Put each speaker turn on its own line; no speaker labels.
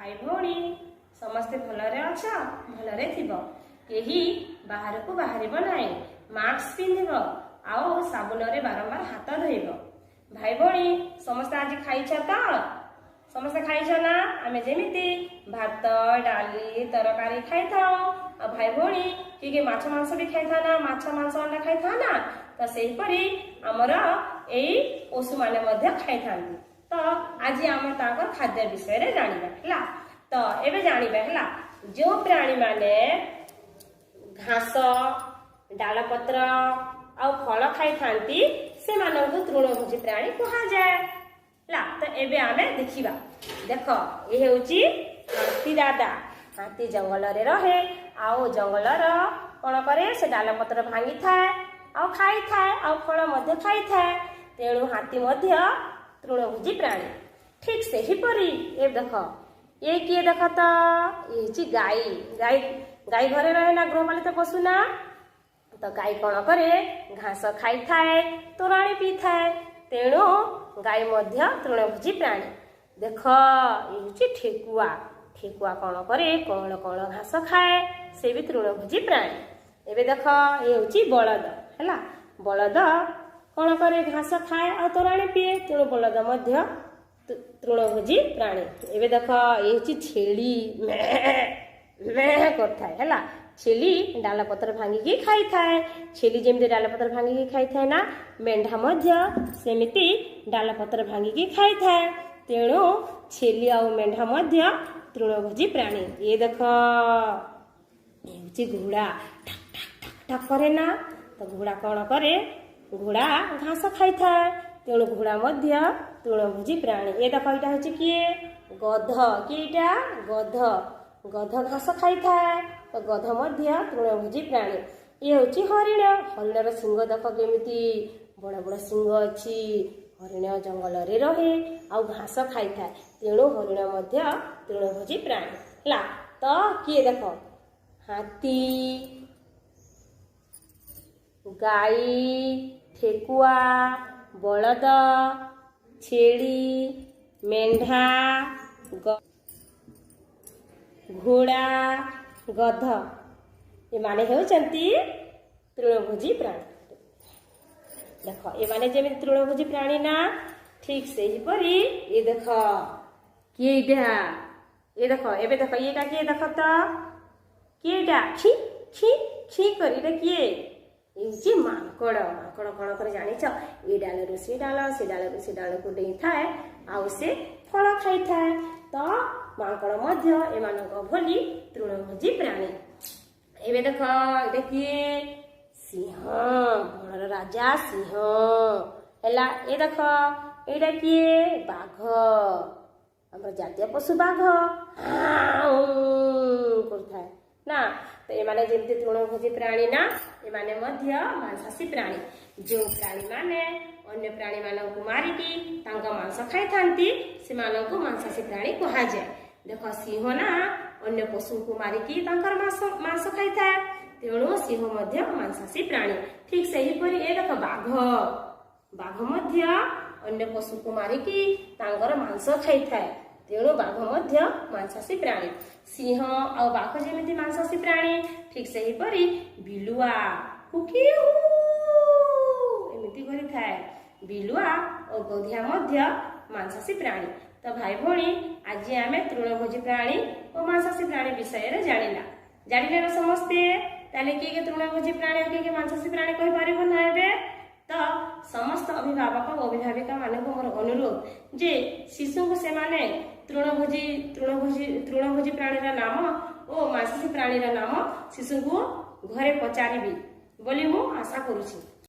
ଭାଇ ଭଉଣୀ ସମସ୍ତେ ଭଲରେ ଅଛ, ଭଲରେ ଥିବ। କେହି ବାହାରକୁ ବାହାରିବ ନାହିଁ, ମାସ୍କ ପିନ୍ଧିବ ଆଉ ସାବୁନରେ ବାରମ୍ବାର ହାତ ଧୋଇବ। ଭାଇ ଭଉଣୀ ସମସ୍ତେ ଆଜି ଖାଇଛ ତ? ସମସ୍ତେ ଖାଇଛ ନା? ଆମେ ଯେମିତି ଭାତ, ଡାଲି, ତରକାରୀ ଖାଇଥାଉ, ଆଉ ଭାଇ ଭଉଣୀ କିଏ କିଏ ମାଛ ମାଂସ ବି ଖାଇଥାଉ ନା? ମାଛ, ମାଂସ, ଅଣ୍ଡା ଖାଇଥାଉ ନା? ତ ସେହିପରି ଆମର ଏଇ ପଶୁମାନେ ମଧ୍ୟ ଖାଇଥାନ୍ତି। ତ ଆଜି ଆମେ ତାଙ୍କର ଖାଦ୍ୟ ବିଷୟରେ ଜାଣିବା, ହେଲା? ତ ଏବେ ଜାଣିବା, ହେଲା, ଯେଉଁ ପ୍ରାଣୀମାନେ ଘାସ, ଡାଳପତ୍ର ଆଉ ଫଳ ଖାଇଥାନ୍ତି, ସେମାନଙ୍କୁ ତୃଣଭୋଜୀ ପ୍ରାଣୀ କୁହାଯାଏ, ହେଲା? ତ ଏବେ ଆମେ ଦେଖିବା। ଦେଖ, ଏ ହେଉଛି ହାତୀ ଦାଦା। ହାତୀ ଜଙ୍ଗଲରେ ରହେ ଆଉ ଜଙ୍ଗଲର କଣ କରେ? ସେ ଡାଳପତ୍ର ଭାଙ୍ଗିଥାଏ ଆଉ ଖାଇଥାଏ, ଆଉ ଫଳ ମଧ୍ୟ ଖାଇଥାଏ। ତେଣୁ ହାତୀ ମଧ୍ୟ ତୃଣଭୋଜୀ ପ୍ରାଣୀ। ଠିକ ସେହିପରି ଏ ଦେଖ, ଏ କିଏ ଦେଖ ତ? ଏ ହେଉଛି ଗାଈ। ଗାଈ ଘରେ ରହେ ନା? ଗୃହପାଳିତ ପଶୁ ନା? ତ ଗାଈ କଣ କରେ? ଘାସ ଖାଇଥାଏ, ତୋରାଣି ପିଇଥାଏ। ତେଣୁ ଗାଈ ମଧ୍ୟ ତୃଣଭୋଜୀ ପ୍ରାଣୀ। ଦେଖ, ଏ ହେଉଛି ଠେକୁଆ। ଠେକୁଆ କଣ କରେ? କଅଁଳ କଅଁଳ ଘାସ ଖାଏ। ସେ ବି ତୃଣଭୋଜୀ ପ୍ରାଣୀ। ଏବେ ଦେଖ, ଏ ହେଉଛି ବଳଦ, ହେଲା? ବଳଦ କଣ କରେ? ଘାସ ଖାଏ ଆଉ ତୋରାଣି ପିଏ। ତେଣୁ ବଳଦ ମଧ୍ୟ ତୃଣଭୋଜୀ ପ୍ରାଣୀ। ଏବେ ଦେଖ, ଏ ହେଉଛି ଛେଳି। ମେଁ କରିଥାଏ, ହେଲା? ଛେଳି ଡାଳପତ୍ର ଭାଙ୍ଗିକି ଖାଇଥାଏ। ଛେଳି ଯେମିତି ଡାଳପତ୍ର ଭାଙ୍ଗିକି ଖାଇଥାଏ ନା, ମେଣ୍ଢା ମଧ୍ୟ ସେମିତି ଡାଳପତ୍ର ଭାଙ୍ଗିକି ଖାଇଥାଏ। ତେଣୁ ଛେଳି ଆଉ ମେଣ୍ଢା ମଧ୍ୟ ତୃଣଭୋଜୀ ପ୍ରାଣୀ। ଏ ଦେଖ, ଏ ହେଉଛି ଘୋଡ଼ା। ଠକ୍ ଠକ୍ ଠକ୍ ଠକ୍ କରେ ନା? ତ ଘୋଡ଼ା କଣ କରେ? ଘୋଡ଼ା ଘାସ ଖାଇଥାଏ। ତେଣୁ ଘୋଡ଼ା ମଧ୍ୟ ତୃଣଭୋଜୀ ପ୍ରାଣୀ। ଏ ଦେଖ, ଏଇଟା ହେଉଛି କିଏ? ଗଧ। କିଏ ଏଇଟା? ଗଧ। ଗଧ ଘାସ ଖାଇଥାଏ, ତ ଗଧ ମଧ୍ୟ ତୃଣଭୋଜୀ ପ୍ରାଣୀ। ଇଏ ହେଉଛି ହରିଣ। ହରିଣର ଶିଙ୍ଗ ଦେଖ, କେମିତି ବଡ ବଡ ଶିଙ୍ଗ ଅଛି। ହରିଣ ଜଙ୍ଗଲରେ ରହେ ଆଉ ଘାସ ଖାଇଥାଏ। ତେଣୁ ହରିଣ ମଧ୍ୟ ତୃଣଭୋଜୀ ପ୍ରାଣୀ, ହେଲା? ତ କିଏ ଦେଖ, ହାତୀ, ଗାଈ, ଠେକୁଆ, ବଳଦ, ଛେଳି, ମେଣ୍ଢା, ଘୋଡ଼ା, ଗଧ, ଏମାନେ ହେଉଛନ୍ତି ତୃଣଭୋଜୀ ପ୍ରାଣୀ। ଦେଖ, ଏମାନେ ଯେମିତି ତୃଣଭୋଜୀ ପ୍ରାଣୀ ନା, ଠିକ ସେହିପରି ଏ ଦେଖ, କିଏ ଏଇଟା? ଏ ଦେଖ, ଏବେ ଦେଖ, ଏଇଟା କିଏ ଦେଖ ତ? କିଏ ଏଇଟା? ଖି ଖି ଖି କରି ଏଇଟା କିଏ? ଏ ହେଉଛି ମାଙ୍କଡ଼। ମାଙ୍କଡ଼ କଣ କରେ ଜାଣିଛ? ଏ ଡାଳରୁ ସେ ଡାଳ, ସେ ଡାଳରୁ ସେ ଡାଳକୁ ଡେଇଁଥାଏ ଆଉ ସେ ଫଳ ଖାଇଥାଏ। ତ ମାଙ୍କଡ଼ ମଧ୍ୟ ଏମାନଙ୍କ ଭଳି ତୃଣଭୋଜୀ ପ୍ରାଣୀ। ଏବେ ଦେଖ, ଏଇଟା କିଏ? ସିଂହ, ବଣର ରାଜା ସିଂହ, ହେଲା? ଏ ଦେଖ, ଏଇଟା କିଏ? ବାଘ, ଆମର ଜାତୀୟ ପଶୁ ବାଘ କରୁଥାଏ ନା? ତ ଏମାନେ ଯେମିତି ତୃଣଭୋଜୀ ପ୍ରାଣୀ ନା, ଏମାନେ ମଧ୍ୟ ମାଂସାଶୀ ପ୍ରାଣୀ। ଯେଉଁ ପ୍ରାଣୀମାନେ ଅନ୍ୟ ପ୍ରାଣୀମାନଙ୍କୁ ମାରିକି ତାଙ୍କ ମାଂସ ଖାଇଥାନ୍ତି, ସେମାନଙ୍କୁ ମାଂସାଶୀ ପ୍ରାଣୀ କୁହାଯାଏ। ଦେଖ, ସିଂହ ନା ଅନ୍ୟ ପଶୁଙ୍କୁ ମାରିକି ତାଙ୍କର ମାଂସ ଖାଇଥାଏ। ତେଣୁ ସିଂହ ମଧ୍ୟ ମାଂସାଶୀ ପ୍ରାଣୀ। ଠିକ ସେହିପରି ଏ ଦେଖ, ବାଘ। ବାଘ ମଧ୍ୟ ଅନ୍ୟ ପଶୁକୁ ମାରିକି ତାଙ୍କର ମାଂସ ଖାଇଥାଏ। ତେଣୁ ବାଘ ମଧ୍ୟ ମାଂସାଶୀ ପ୍ରାଣୀ। ସିଂହ ଆଉ ବାଘ ଯେମିତି ମାଂସାଶୀ ପ୍ରାଣୀ, ଠିକ ସେହିପରି ବିଲୁଆ ହୁକି ଏମିତି କରିଥାଏ। ବିଲୁଆ ଓ ଗଧିଆ ମଧ୍ୟ ମାଂସାଶୀ ପ୍ରାଣୀ। ତ ଭାଇ ଭଉଣୀ, ଆଜି ଆମେ ତୃଣଭୋଜୀ ପ୍ରାଣୀ ଓ ମାଂସାଶୀ ପ୍ରାଣୀ ବିଷୟରେ ଜାଣିଲା। ଜାଣିଲେ ନା ସମସ୍ତେ? ତାହେଲେ କିଏ କିଏ ତୃଣଭୋଜୀ ପ୍ରାଣୀ ଆଉ କିଏ କିଏ ମାଂସାଶୀ ପ୍ରାଣୀ କହିପାରିବ ନା ଏବେ? ତ ସମସ୍ତ ଅଭିଭାବକ ଓ ଅଭିଭାବିକା ମାନଙ୍କୁ ମୋର ଅନୁରୋଧ ଯେ ଶିଶୁଙ୍କୁ ସେମାନେ ତୃଣଭୋଜୀ ପ୍ରାଣୀର ନାମ ଓ ମାଂସାଶୀ ପ୍ରାଣୀର ନାମ ଶିଶୁଙ୍କୁ ଘରେ ପଚାରିବି ବୋଲି ମୁଁ ଆଶା କରୁଛି।